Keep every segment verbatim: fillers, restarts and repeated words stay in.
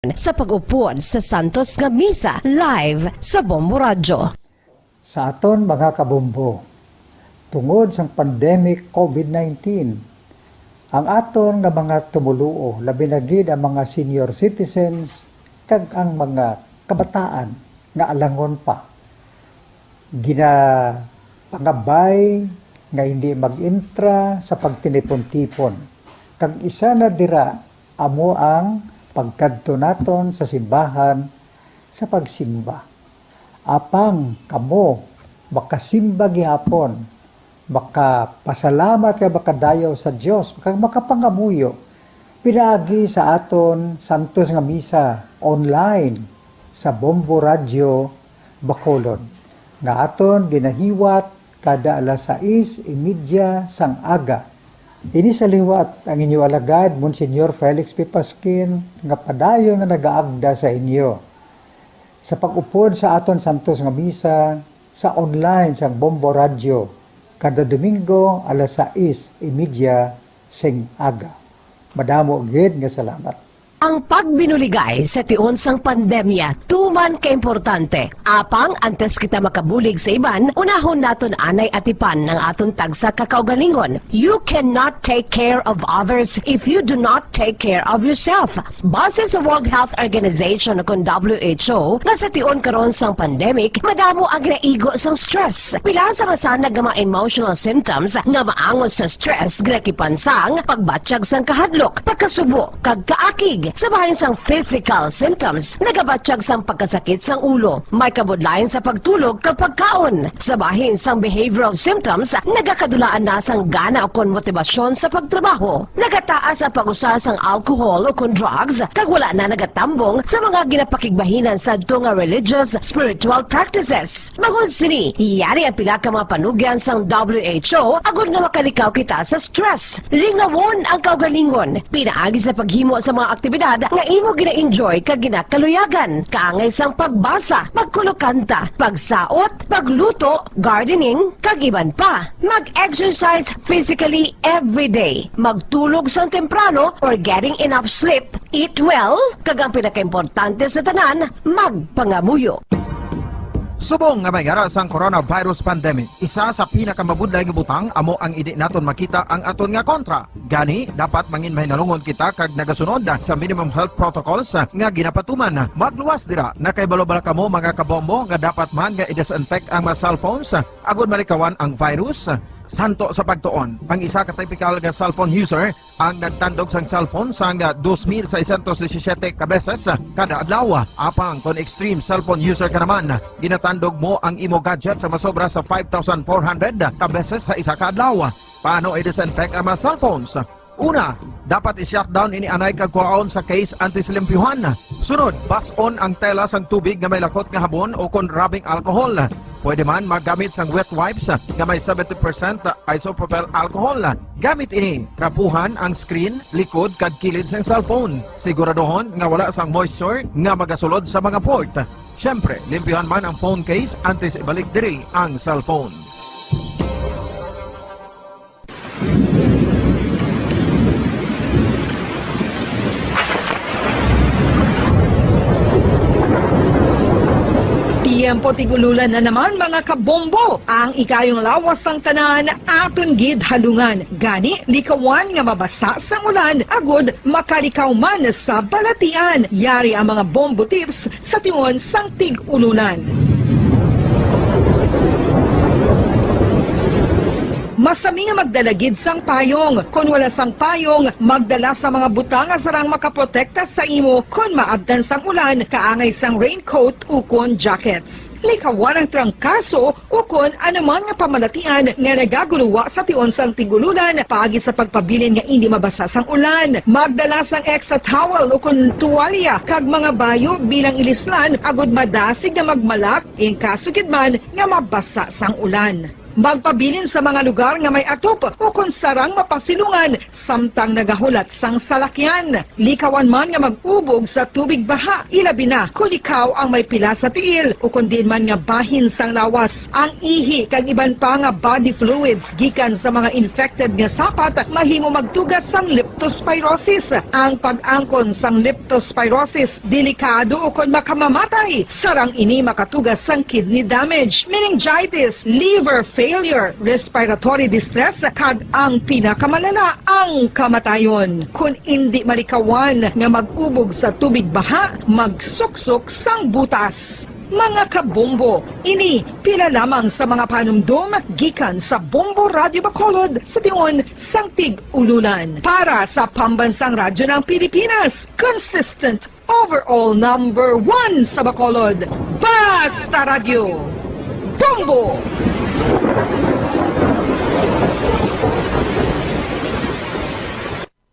sa pag-upod sa Santos nga Misa live sa Bombo Radyo. Sa aton mga kabombo, tungod sang pandemic COVID nineteen, ang aton nga mga tumoluo, labi na gid ang mga senior citizens kag ang mga kabataan nga alangon pa, ginapangabay nga hindi mag-intra sa pagtinipon-tipon, kag isa na dira amo ang pagkadto naton sa simbahan sa pagsimba. Apang kamo makasimba gihapon, makapasalamat kag makadayaw sa Dios, kag makapangamuyo pinaagi sa aton santos nga misa online sa Bombo Radyo Bacolod, nga aton ginahiwat kada alas sais y media sang aga. Ini sa liwat ang inyo alagad, Monsignor Felix P. Pasquin, nga padayon nga nagaagda sa inyo sa pag-upod sa aton santos nga misa sa online sang Bombo Radyo kada Domingo alas sais y media sing aga. Madamo gid nga salamat. Ang pagbinuligay sa tion sang pandemya tuman ka importante. Apang antes kita makabulig sa iban, unahon naton anay atipan ang aton tagsa ka kaugalingon. You cannot take care of others if you do not take care of yourself. Base sa World Health Organization, kon W H O, nga sa tion karon sang pandemic, madamo ang ginaigo sang stress. Pila sa masanag nga mga emotional symptoms nga maangot sa stress, ginakipan sang pagbatyag sang kahadlok, pagkasubo, kag kaakig. Sa bahin sang physical symptoms, nagabatyag sang pagkasakit sang ulo, may kabudlayan sa pagtulog kag pagkaon. Sa bahin sang behavioral symptoms, nagakadulaan na sang gana ukon motibasyon sa pagtrabaho. Nagataas ang pag-usar sang alcohol ukon drugs, kag wala na nagatambong sa mga ginapakigbahinan sadto nga religious, spiritual practices. Bangod sini, yari ang pila ka mga panugyan sang W H O agod nga makalikaw kita sa stress. Lingawon ang kaugalingon pinaagi sa paghimo sa mga aktibidad nga imo gina-enjoy kag ginakaluyagan, kaangay sang pagbasa, pagkulokanta, pagsaot, pagluto, gardening, kag iban pa. Mag-exercise physically every day. Magtulog sang temprano or getting enough sleep. Eat well, kag ang pinakaimportante sa tanan, magpangamuyo. Subong nga may yara sang coronavirus pandemic, isa sa pinakamabudlay nga butang amo ang hindi naton makita ang aton nga kontra. Gani, dapat mangin mahinalungon kita kag nagasunod sa minimum health protocols nga ginapatuman. Magluwas dira, nakahibalo bala kamo, mga kabombo, nga dapat man nga i-disinfect ang mga cellphones agud malikawan ang virus? Santo sa pagtuon, ang isa ka typical nga cellphone user ang nagtandog sang cellphone sang dos mil seiscientos diecisiete ka beses kada adlaw. Apang kon extreme cellphone user ka naman, ginatandog mo ang imo gadget sa masobra sa five thousand four hundred ka beses sa isa ka adlaw. Paano i-disinfect ang mga cellphones? Una, dapat i-shutdown ini anay kag kuhaon sa case antes limpyuhan. Sunod, bas-on ang tela sang tubig nga may lakot nga habon o kon rubbing alcohol. Pwede man maggamit sang wet wipes nga may seventy percent isopropyl alcohol. Gamit ini, trapuhan ang screen, likod, kag kilid sang cellphone. Siguraduhon nga wala sang moisture nga magasulod sa mga port. Siyempre, limpyuhan man ang phone case antes ibalik diri ang cellphone. Tiyempo tig-ululan na naman, mga kabombo. Ang ikayong lawas sang tanan aton gid halungan. Gani, likawan nga mabasa sang ulan agud makalikaw man sa balatian. Yari ang mga bombo tips sa tion sang tig-ulunan. Masami nga magdala gid sang payong. Kon wala sang payong, magdala sa mga butang nga sarang makaprotekta sa imo kon maabtan sang ulan, kaangay sang raincoat ukon jackets. Likawan ang trangkaso ukon anuman nga pamalatian nga nagaguluwa sa tion sang tig-ululan paagi sa pagpabilin nga indi mabasa sang ulan. Magdala sang extra towel ukon tuwalya kag mga bayo bilang ilislan agud madasig nga magmalak in kaso gid man nga mabasa sang ulan. Magpabilin sa mga lugar nga may atop ukon sarang mapasilungan samtang nagahulat sang salakyan. Likawan man nga mag-ubog sa tubig baha, ilabi na kon ikaw ang may pila sa tiil ukon diin man nga bahin sang lawas. Ang ihi kag iban pa nga body fluids gikan sa mga infected nga sapat mahimo magtuga sang leptospirosis. Ang pag-angkon sang leptospirosis delikado ukon makamamatay. Sarang ini makatuga sang kidney damage, meningitis, liver failure, respiratory distress, kag ang pinakamalala, ang kamatayon. Kon indi malikawan nga mag-ubog sa tubig baha, magsuksok sang butas. Mga kabombo, ini pila lamang sa mga panumdom gikan sa Bombo Radio Bacolod sa tion sang Tig-Ululan. Para sa Pambansang Radyo ng Pilipinas, consistent overall number one sa Bacolod. Basta Radyo, Bombo!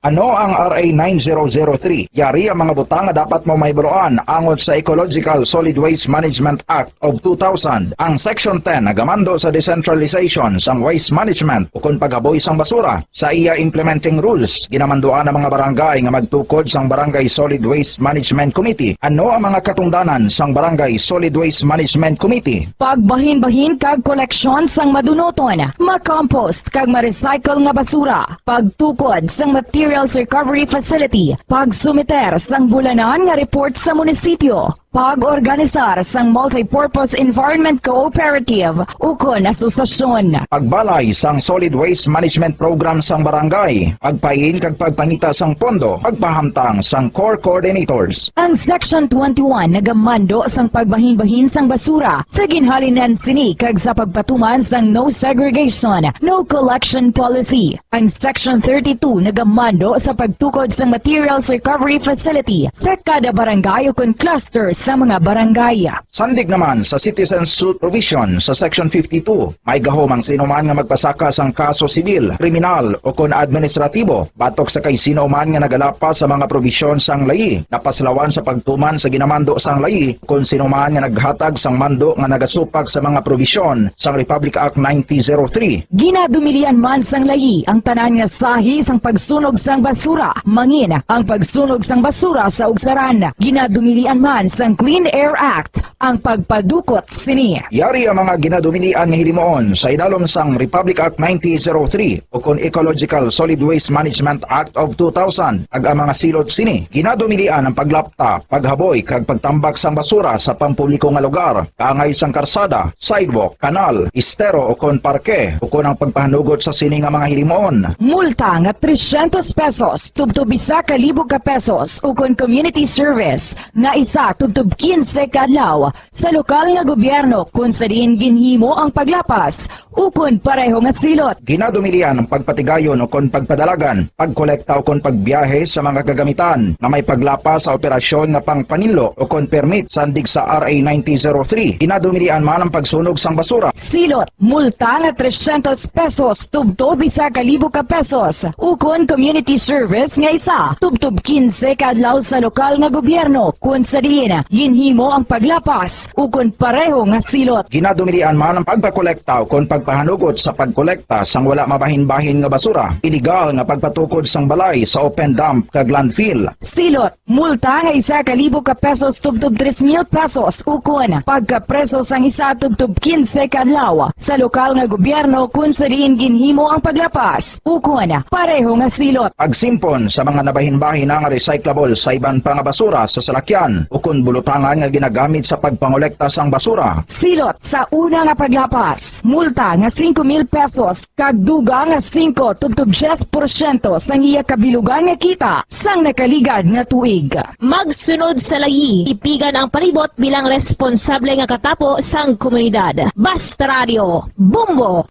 Ano ang R A nine zero zero three? Yari ang mga butang nga dapat mo mahibaluan angot sa Ecological Solid Waste Management Act of two thousand. Ang Section ten nagamando sa decentralization sang waste management ukon paghaboy sang basura. Sa iya implementing rules, ginamanduan ang mga barangay nga magtukod sang Barangay Solid Waste Management Committee. Ano ang mga katungdanan sang Barangay Solid Waste Management Committee? Pagbahinbahin kag koleksyon sang madunuton, ma-compost kag ma-recycle nga basura, pagtukod sang materials recovery facility, pagsumiter sang bulanan nga report sa munisipyo, pag-organisar sang multipurpose environment cooperative ukon asosasyon. Pagbalay sang solid waste management program sang barangay, pagpain kag pagpangita sang pondo, pagpahamtang sang core coordinators. Ang Section twenty-one nagamando sang pagbahinbahin sang basura sa ginhalinan sini kag sa pagpatuman sang no segregation, no collection policy. Ang Section thirty-two nagamando sa pagtukod sang materials recovery facility sa kada barangay ukon cluster sa mga barangay. Sandig naman sa citizen suit provision sa Section fifty-two, may gahom ang sino man nga magpasaka sang kaso sibil, kriminal, ukon administratibo batok sa kay sino man nga nagalapas sa mga probisyon sang layi, napaslawan sa pagtuman sa ginamando sang layi, kon sino man nga naghatag sang mando nga nagasupak sa mga probisyon sang Republic Act nineteen zero three. Ginadumilian man sang layi ang tanan nga sahi sang pagsunog sang basura, mangin ang pagsunog sang basura sa ugsaran. Ginadumilian man sang Clean Air Act ang pagpadukot sini. Yari ang mga ginadumilian nga hilimuon sa idalom sang Republic Act nineteen zero three ukon Ecological Solid Waste Management Act of two thousand, kag ang mga silot sini. Ginadumilian ang paglapta, paghaboy, kag pagtambak sang basura sa pampubliko nga lugar, kaangay sang karsada, sidewalk, kanal, estero, ukon parke, ukon ang pagpahanugot sa sini nga mga hilimuon. Multa nga trescientos pesos tubtob isa ka libo ka pesos, ukon community service nga isa tubtob quince ka adlaw sa lokal nga gobyerno kon sa diin ginhimo ang paglapas ukon pareho nga silot. Ginadumilian ang pagpatigayon ukon pagpadalagan, pagkolekta ukon pagbiyahe sa mga kagamitan nga may paglapas sa operasyon nga pangpaninlo ukon permit sandig sa R A nineteen zero three. Ginadumilian man ang pagsunog sang basura. Silot, multa nga trescientos pesos tubtob isa ka libo ka pesos, ukon community service nga isa tubtob quince ka adlaw sa lokal nga gobyerno kon sa diin ginhimo ang paglapas ukon pareho nga silot. Ginadumilian man ang pagpakolekta ukon pagpahanugot sa pagkolekta sang wala mabahin-bahin nga basura, iligal nga pagpatukod sang balay sa open dump kag landfill. Silot, multa nga isa ka libo ka pesos tubtob tres mil pesos, ukon pagkapreso sang isa tubtob quince ka adlaw sa lokal nga gobyerno kon sa diin ginhimo ang paglapas, ukon pareho nga silot. Pagsimpon sa mga nabahin-bahin nga recyclable sa iban pa nga basura sa salakyan ukon bulutangan nga ginagamit sa pagpangolekta sang basura. Silot sa una nga paglapas, multa nga singko mil pesos kag dugang nga singko tubtob diyes porsyento sang iya kabilugan nga kita sang nakaligad nga tuig. Magsunod sa layi, tipigan ang palibot bilang responsable nga katapo sang komunidad. Basta Radio, Bombo!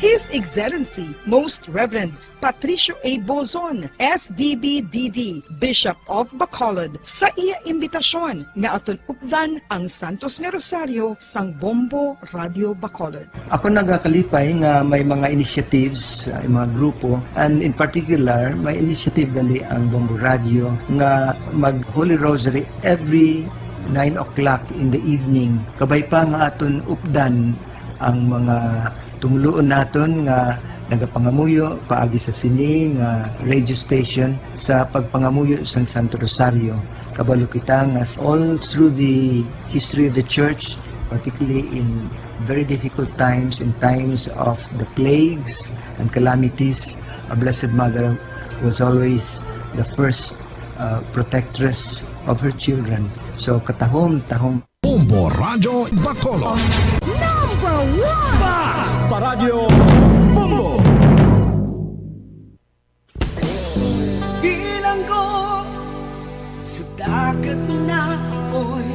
His Excellency, Most Reverend Patricio A. Bozon, S D B D D, Bishop of Bacolod, sa iya imbitasyon nga aton updan ang Santos nga Rosario sang Bombo Radio Bacolod. Ako nagakalipay nga may mga initiatives, uh, mga grupo, and in particular, may initiative gali ang Bombo Radio nga mag Holy Rosary every nine o'clock in the evening. Kabay pa nga aton updan ang mga tumuluon naton nga nagapangamuyo paagi sa sini nga radio station sa pagpangamuyo sang Santo Rosario. Kabalo kita nga all through the history of the church, particularly in very difficult times, in times of the plagues and calamities, a Blessed Mother was always the first uh, protectress of her children. So, katahom, tahom. Bombo Radyo Bacolod. Number one! Basta Radyo Bombo! Bilanggo sa dagat na apoy,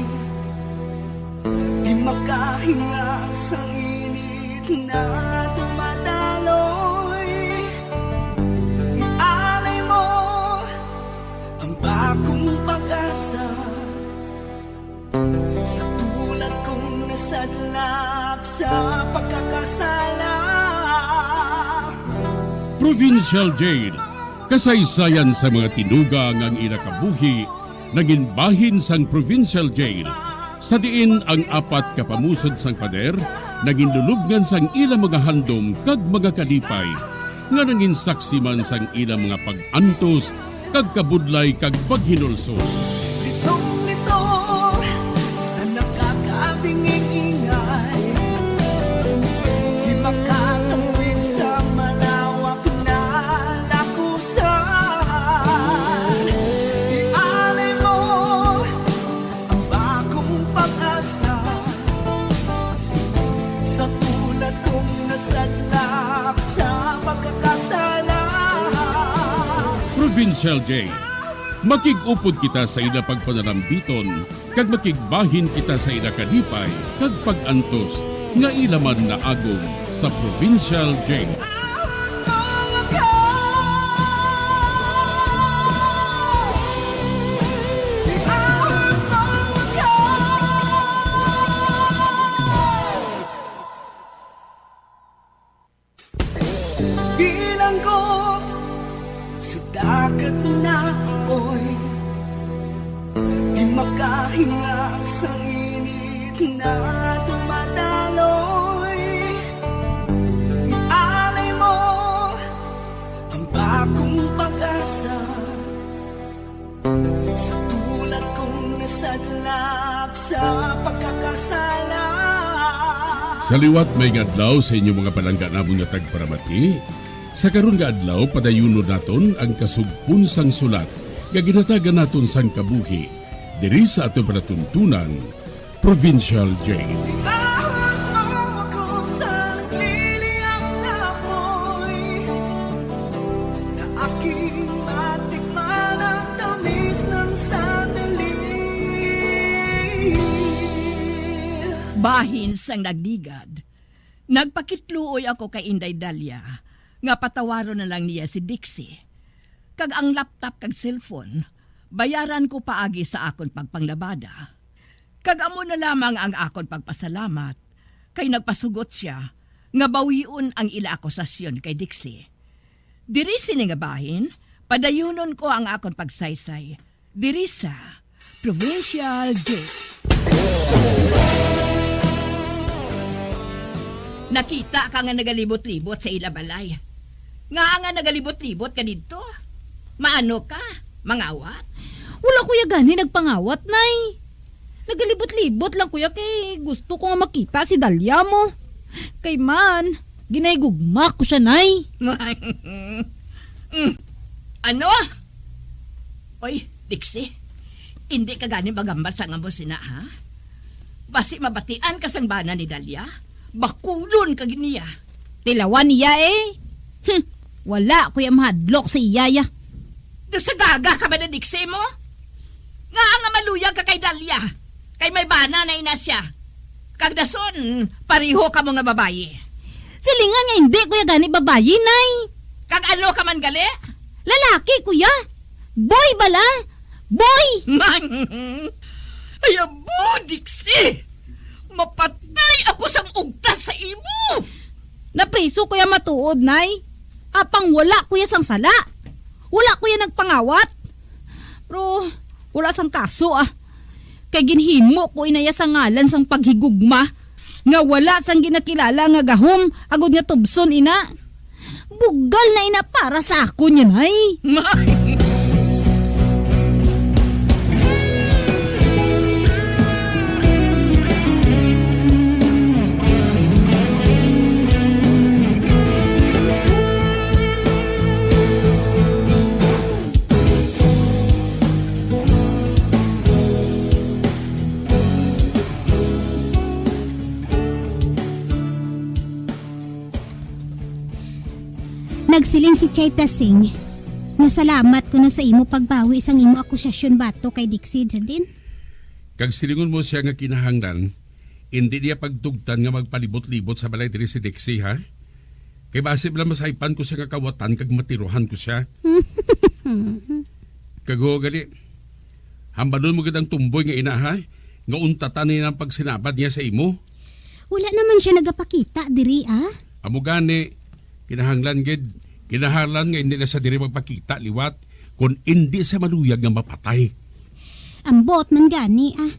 di makahinga sa init na dumadaloy. Ialay mo ang bagong pag-asa sa tulad kong nasadlak sa pagkakasala. Provincial Jail, kasaysayan sa mga tinuga nga ang ila kabuhi nangin bahin sang Provincial Jail, sa diin ang apat ka pamusod sang pader nanginlulubngan sang ila mga handom kag mga kalipay, nga nangin saksi man sang ila mga pag-antos kag kabudlay kag paghinulsol. Litong-lito sa nakakabinging ingay, di makatawid sa malawak na lakusan. Ialay mo ang bagong pag-asa sa tulad kong nasadlak sa pagkakasala. Provincial Jail. Makig-upod kita sa ila pagpanalambiton, kag makigbahin kita sa ila kalipay kag pag-antos nga ila man naagom sa Provincial Jail. Bilanggo sa dagat na apoy, di makahinga sa init na dumadaloy. Ialay mo ang bagong pag-asa sa tulad kong nasadlak sa pagkakasala. Sa liwat, maayong adlaw sa inyo, mga palangga namon nga tagparamati. Sa karon nga adlaw, padayunon naton ang kasugpon sang sulat nga ginhatagan naton sang kabuhi diri sa aton palatuntunan, Provincial Jail. Bitawan mo ako sa nagliliyab na apoy, na aking matikman ang tamis ng sandali. Bahin sang nagligad, nagpakitluoy ako kay Inday Dalia nga patawaron na lang niya si Dixie, kag ang laptop kag cellphone bayaran ko paagi sa akon pagpanglabada. Kag amo na lamang ang akon pagpasalamat, kay nagpasugot sia nga bawion ang ila akusasyon kay Dixie. Diri sini nga bahin, padayunon ko ang akon pagsaysay diri sa Provincial Jail. Nakita ka nga nagalibot-libot sa ila balay. Ngaa nga nagalibot-libot ka didto? Maano ka? Mangawat? Wala ko ya gani nagpangawat, Nay. Nagalibot-libot lang ko ya kay gusto ko nga makita si Dalia mo. Kay man, ginahigugma ko siya, Nay. Mm. Ano? Oy, Dixie, indi ka gani maghambal sang amo sina, ha? Basi mabatian ka sang bana ni Dalia, bakulon ka gid niya. Tilawan niya, eh. Hmm, wala ko ya mahadlok sa iya, ya. Nasagaga ka ba na, Dixie, mo? Ngaa nga maluyag ka kay Dalia, kay may bana na ina siya. Kag dason, pareho kamo nga babayi. Silingan nga indi ko ya gani babayi, Nay. Kag ano ka man gali? Lalaki ko ya. Boy bala. Boy! Man! Ay, abo, Dixie! Mapatay ako sang ugtas sa imo! Napriso ko ya matuod, Nay. Apang wala ko ya sang sala. Wala ko ya nagpangawat. Pero wala sang kaso, ah. Kay ginhimo ko ina iya sa ngalan sang paghigugma, nga wala sang ginakilala nga gahom agod nga tubson ina. Bugal na ina para sa akon yan, ay. Nagsiling si Chay Tasing, nga salamat kuno sa imo pagbawi sang imo akusasyon batok kay Dixie, Jardin. Kag silingon mo siya nga kinahanglan, indi niya pagtugtan nga magpalibot-libot sa balay diri si Dixie, ha? Kay basi bala masaypan ko siya nga kawatan kag matiruhan ko siya. Kag huwag gali, hambalon mo gid ang tumboy nga ina, ha? Nga untatan niya ang pagsinabad niya sa imo. Wala naman siya nagapakita diri, ah. Amo gani, kinahanglan gid, kinahanglan nga hindi na siya diri magpakita liwat, kun hindi siya maluyag nga mapatay. Ambot man gani, ah.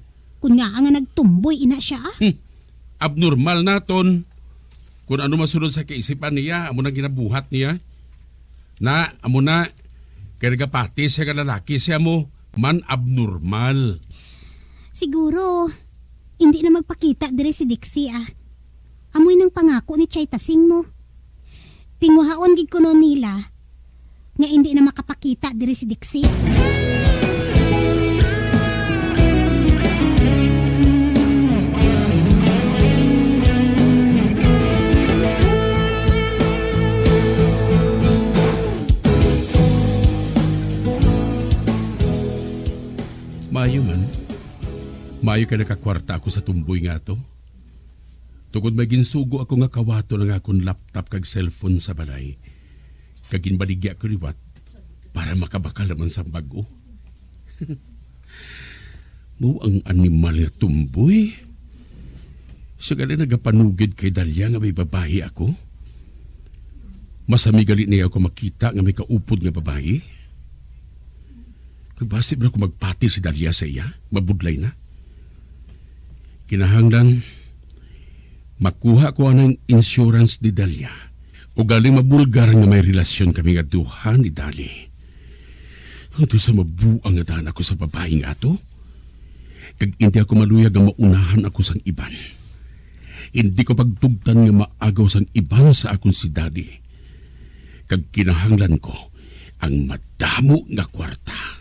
Kun ngaa nga nagtumboy ina siya, ah. Hmm. Abnormal naton. Kun ano masulod sa kaisipan niya, amo nang ginabuhat niya. Na, amo na, kay nagapati siya nga lalaki siya mo, man abnormal. Siguro, hindi na magpakita diri si Dixie, ah. Amoy nang pangako ni Chay Tasing mo. Tinguhaon gid kuno nila nga indi na makapakita diri si Dixie. Maayo man. Maayo kay nakakwarta ako sa tumboy nga ato. Tungod may ginsugo ako nga kawaton ang akon laptop kag cellphone sa balay, kag ginbaligya ko liwat para makabakal naman sang bag-o. Mo ang animal nga tumboy. Siya gali nagapanugid kay Dalia nga may babayi ako. Masami gali niya ako makita nga may kaupod nga babayi. Kag basi bala ko magpati si Dalia sa iya, mabudlay na. Kinahanglan, makuha ko anang insurance ni Dalia. Ugaling mabulgar nga may relasyon kami nga duha ni Dali. Ato sa mabuang nga tahan ako sa babayi nga ato, kag hindi ako maluyag nga maunahan ako sang iban. Hindi ko pagtugtan nga maagaw sang iban sa akon si Dali. Kag kinahanglan ko ang madamo nga kwarta.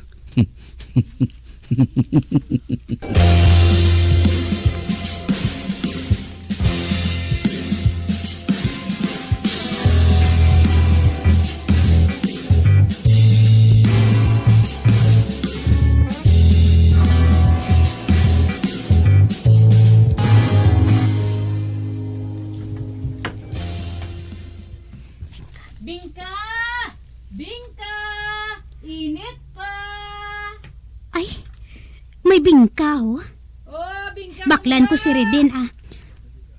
Bingka! Bingka! Init pa! Ay, may bingka, oh. Oh, bingka, Baklan ko si bingka. Reden, ah.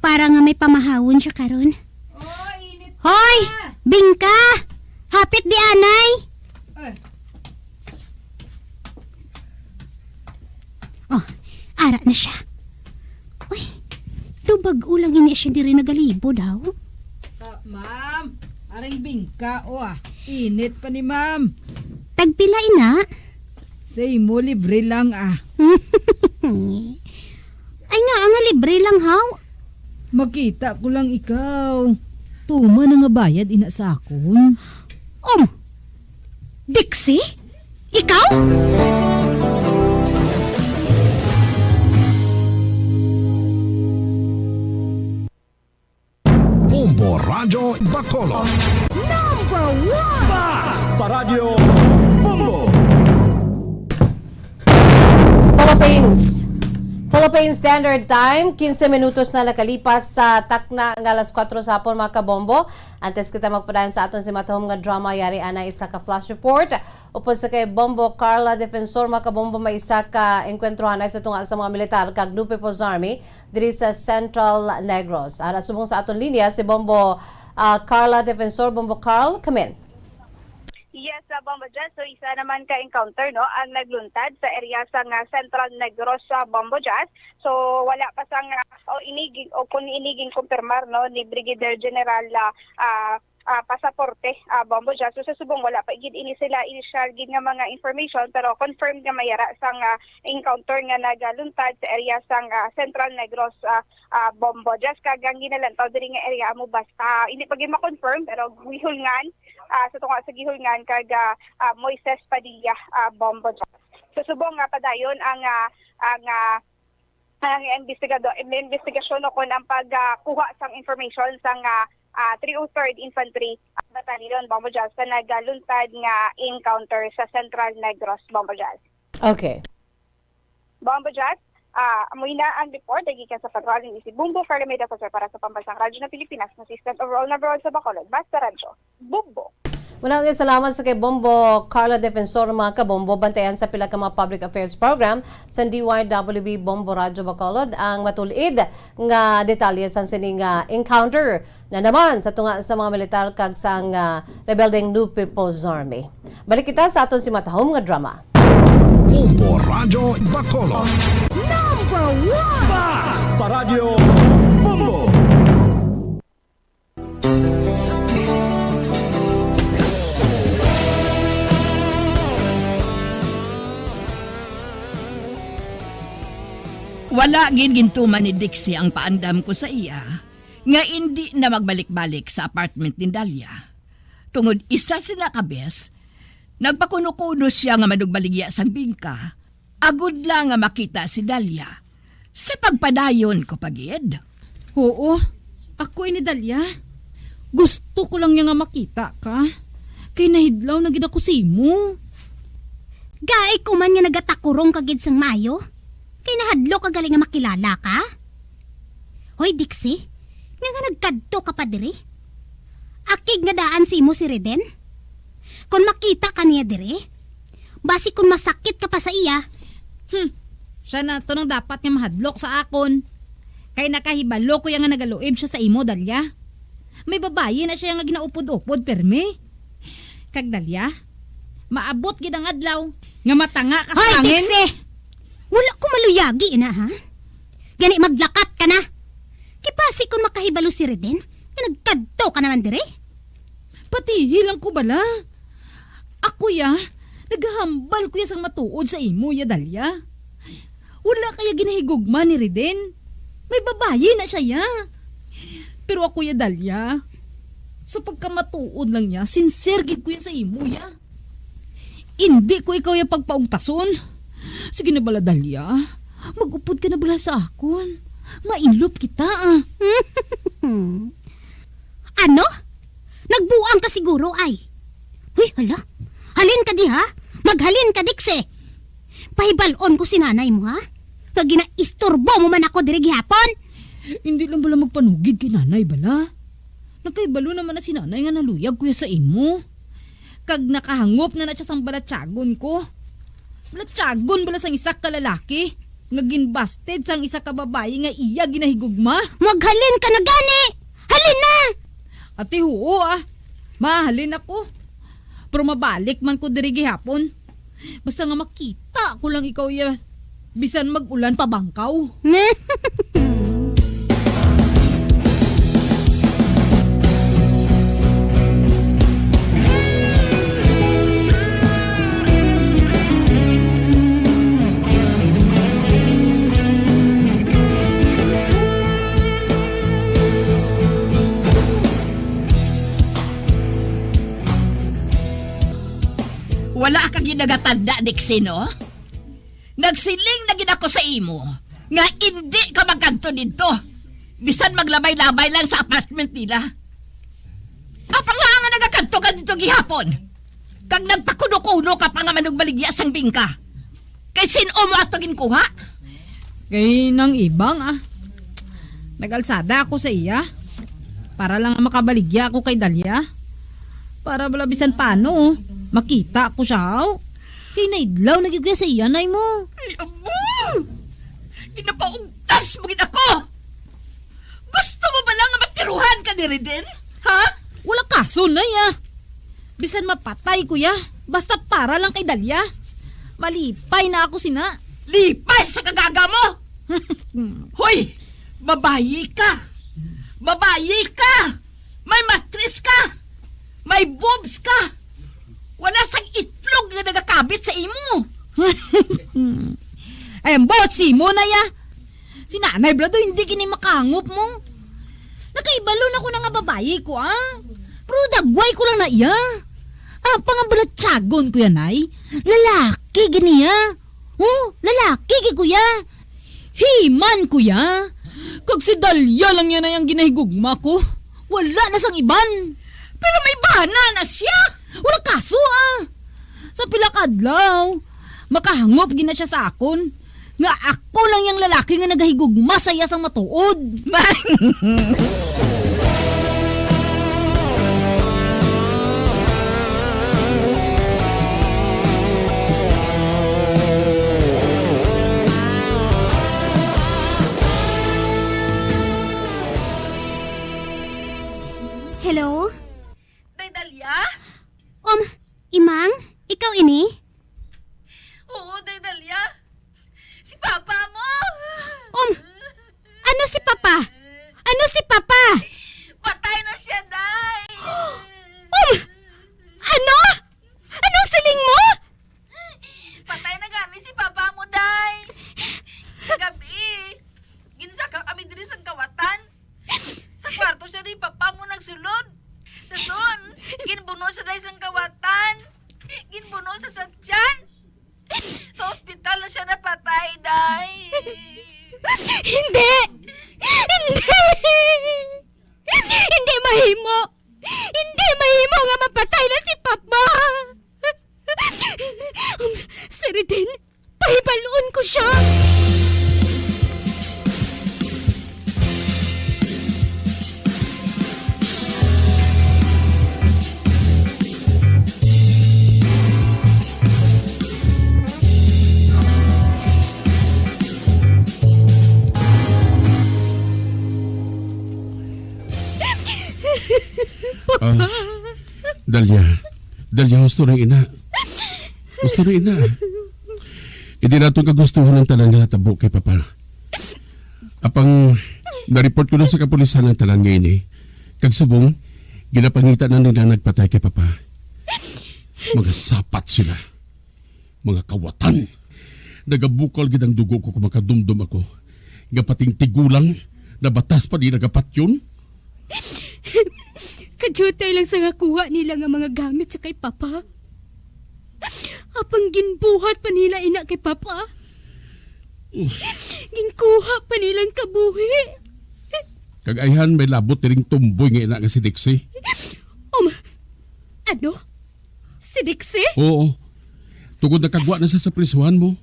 Para nga may pamahawon siya karon. Oh, init Hoy! pa! Bingka! Hapit di anay! Eh. Oh, ara na siya. Uy, lubag-o lang ini siya diri nagalibo daw. Ah, ma'am, aring bingka, oh, ah. Init pa ni ma'am. Tagpila ina? Sa imo, libre lang, ah. Ay nga, nga libre lang, haw? Makita ko lang ikaw. Tuman na nga bayad ina sa akon. Um, Dixie? Ikaw? Bombo Radyo Bacolod. Number one! Basta Radyo Bombo! Philippines. Philippine Standard Time, quince minutos na nakalipas sa takna nga alas kuwatro sa hapon, mga kabombo. Antes kita magpadayon sa aton simatahom nga drama, yari ana isa ka flash report. Upod sa kay Bombo Carla Defensor, mga kabombo, may isa ka engkwentro anay sa tunga sa mga militar kag New People's Army diri sa Central Negros. Ara subong sa aton linya si Bombo, ah, Carla Defensor. Bombo Carl, come in. Yes, sa Bombo Jazz. So, isa naman ka encounter, no, ang nagluntad sa area sa nga Central Negros sa Bombo Jazz. So, wala pa sa nga, o inigin, o kung inigin kumpirmar, no, ni Brigadier General, ah, ah, ah, Pasaporte, ah, Bombo Jazz. So, sa subong, wala pa gid ini sila initial gid nga mga information, pero confirmed nga mayara sa nga encounter nga nagaluntad sa area sa nga Central Negros, ah, ah, Bombo Jazz. Kag ang ginalantaw diri nga area amo basta, hindi pa gid ma-confirm, pero gihulngan, ah, sa tunga sa gihulngan kag, ah, ah, Moises Padilla, ah, Bombo Jazz. So, subong nga padayon ang, ah, ang, ah, ang imbestigado-, im-, imbestigasyon o kon ang pagkuha sang information sang, ah, ah, three oh third Infantry, ah, Battalion, Bombo Jazz, sa nagaluntad nga encounter sa Central Negros, Bombo Jazz. Okay. Bombo Jazz, ah, amo na ang report gikan sa Patrol ni si Bumbo Fermida Jose para sa Pambansang Radyo ng Pilipinas, Assistant Overall Number One sa Bacolod, Basta Radyo. Bumbo. Wala nga salamat sa kay Bombo Carla Defensor, mga kabombo. Bantayan sa pila ka mga public affairs program sa D Y W B Bombo Radyo Bacolod ang matulid nga detalye sang sining, ah, encounter na naman sa tunga sa mga militar kag sang, ah, rebeldeng New People's Army. Balik kita sa aton simatahom nga drama. Bombo Radyo Bacolod. Number one! Basta Radyo Bombo! Wala gid gintuman ni Dixie ang paandam ko sa iya nga indi na magbalik-balik sa apartment ni Dalia. Tungod isa sina ka bes, nagpakuno-kuno sia nga manugbaligya sang bingka, agod lang nga makita si Dalia. Sa pagpadayon ko pa gid. Oo, ako ini, Dalia. Gusto ko lang niya nga makita ka. Kay nahidlaw na gid ako sa imo. Gaay ko man nga nagatakurong ka gid sang maayo. Kay nahadlok ka gali nga makilala ka. Hoy, Dixie, nga, nga nagkadto ka pa diri? Akig nga daan sa imo si Reden? Kon makita ka niya diri, basi kon masakit ka pa sa iya. Hmm. Siya na to nang dapat nga mahadlok sa akon. Kay nakahibalo ko ya nga nagaluib siya sa imo, Dalia. May babayi na siya nga ginaupod-upod, permi. Kag Dalia, maabot gid ang adlaw nga matanga ka sa Hoy, hangin. Dixie! Wala ko maluyagi ina, ha? Gani maglakat ka na. Kay basi kon makahibalo si Reden, nga nagkadto ka naman diri. Patihi lang ko bala. Ako ya, nagahambal ko ya sang matuod sa imo ya, Dalia. Wala kaya ginahigugma ni Reden. May babayi na siya ya. Pero ako ya, Dalia, sa pagkamatuod lang niya, sincere gid ko ya sa imo ya. Indi ko ikaw ya pagpaugtason. Sige na bala, Dalia. Mag-upod ka na bala sa akon. Mailop kita, ah. Ano? Nagbuang ka siguro, ay. Uy, hala. Halin ka di, ha? Maghalin ka, Dixie. Pahibal-on ko si nanay mo, ha? Nga ginaisturbo mo man ako diri gihapon. Hindi lang bala magpanugid kay nanay bala. Nakahibalo naman na si nanay nga naluyag ko ya sa imo. Kag nakahangop na na siya sang balatyagon ko. Balatyagon bala sang isa ka lalaki nga ginbasted sang isa ka babayi nga iya ginahigugma. Maghalin ka na gani! Halin na! Ate, huo, ah. Mahalin ako. Pero mabalik man ko diri gihapon. Basta nga makita ko lang ikaw, ya, bisan mag-ulan pa bangkaw. Wala ka gid nagatanda, Dixie, no? Nagsiling na gid ako sa imo nga indi ka magkadto didto, bisan maglabay-labay lang sa apartment nila. Apang nga nga nagakadto ka didto gihapon, kag nagpakuno-kuno ka pa nga manugbaligya sang bingka. Kay sin-o mo ato ginkuha? Kay nang ibang, ah. Nag-alsada ako sa iya para lang makabaligya ako kay Dalia. Para bala bisan paano, oh, makita ko siya, haw. Kay naidlaw na gyud kaya sa iya, nay mo. Ay, abo! Ginapaugtas mo gid ako! Gusto mo ba lang nga matiruhan ka ni Reden? Ha? Wala kaso, nay, ah. Bisan mapatay ko ya, basta para lang kay Dalia. Malipay na ako sina. Lipay sa kagaga mo! Hoy! Babayi ka! Babayi ka! May matris ka! May boobs ka! Wala sang itlog nga nagakabit sa imo! Ay, ang botsi mo na ya! Si Nanay Blado, hindi kini makangop mo. Nakaibalo na ko na nga babayi ko, ah. Pero dagway ko lang na iya. Ang pangabalatyagon ko yan, ay. Lalaki gini, ah. Oh, lalaki gi kuya. Himan, kuya. Kag si Dalia lang yan ay ang ginahigugma ko. Wala na sang iban. Pero may bana na siya. Wala kaso, ah. Sa pila ka adlaw, makahangop gina siya sa akon nga ako lang yang lalaki nga nagahigugma sa iya sang matuod. Hello? Day Dalia? Um, Imang, ikaw ini? Oo, Day Dalia. Si Papa mo! Um, ano si Papa? Ano si Papa? Patay na siya, Day! Um, ano? Anong siling mo? Patay na gani si Papa mo, Day! Kagabi, ginsaka kami diri sa kawatan. Sa kwarto siya ni Papa mo nagsulod. Dason, ginbuno siya dahil sang kawatan. Ginbuno sa satyan. Sa ospital na siya napatay, Day. Hindi! Hindi! Hindi mahimo! Hindi mahimo nga mapatay na si Papa! Um, Sir Eden, pahibalon ko siya. Ah, Dalia. Dalia, husto rin ina. Gusto ni ina. Hindi naton kagustuhan ang tanan nga natabo kay Papa. Apang na-report ko na sa kapulisan ang tanan nga ini. Kag subong, ginapangita na nila nagpatay kay Papa. Mga sapat sila. Mga kawatan. Nagabukal gid ang dugo ko kung makadumdom ako. Nga pating tigulang, na batas pa di nagapatyon. Kadyutay lang sa nga kuha nila nga mga gamit sa kay Papa. Apang ginbuhat pa nila ina kay Papa. Ginkuha pa nilang kabuhi. Kag ayhan may labot diring tumboy nga ina nga si Dixie. Um, ano? Si Dixie? Oo. Tungod nakagwa na sa, sa prisuhan mo.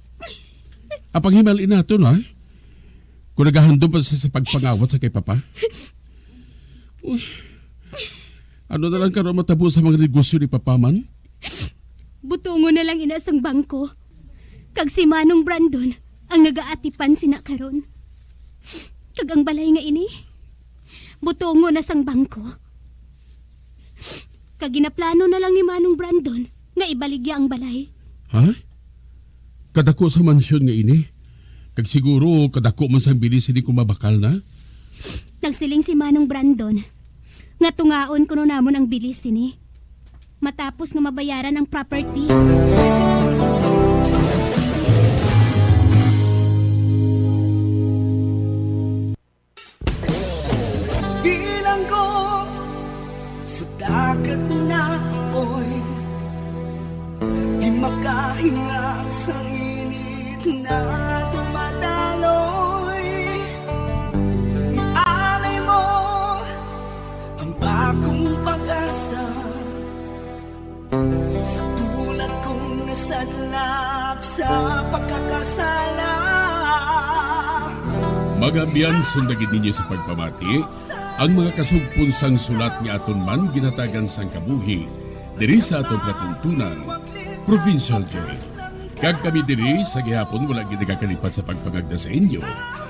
Apang himali naton, ha? Kung nagahandom pa siya sa pagpangawat sa kay Papa. Uy. Ano na lang karon matabo sa mga negosyo ni Papa man? Butongon na lang ina sang bangko. Kag si Manong Brandon ang nagaatipan sina karon. Kag ang balay nga ini, butongon na sang bangko. Kag ginaplano na lang ni Manong Brandon nga ibaligya ang balay. Ha? Kadako sa mansyon nga ini? Kag siguro kadako man sang bilis sini kung mabakal na? Nagsiling si Manong Brandon nga tungaon kuno namon ang bilis sini matapos nga mabayaran ang property. Bilanggo sa dagat na apoy, di makahinga sa init na dumadaloy. Ialay mo ang bagong pag-asa. Sa tulad kong nasadlak sa pagkakasala. Mga abyan, sunda gid ninyo sa pagpamati ang mga kasugpon sang sulat nga aton man ginhatagan sang kabuhi diri sa aton palatuntunan, Provincial Joy. Kag kami diri sa gihapon wala gid nagakalipat sa pagpangagda sa inyo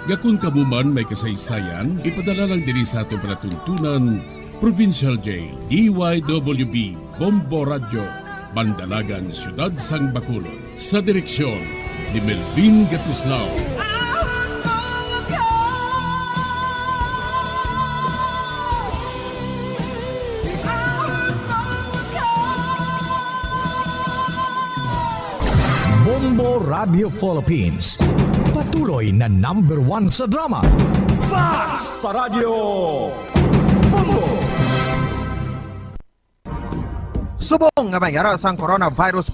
nga kon kamo man may kasaysayan, ipadala lang diri sa aton palatuntunan, Provincial Jail, D Y W B, Bombo Radyo, Bandalagan, Siyudad sang Bacolod, sa direksyon ni Melvin Gatuslao. Bombo Radio Philippines, patuloy na number one sa drama. Basta Radyo Bombo! Subong nga may ara sang coronavirus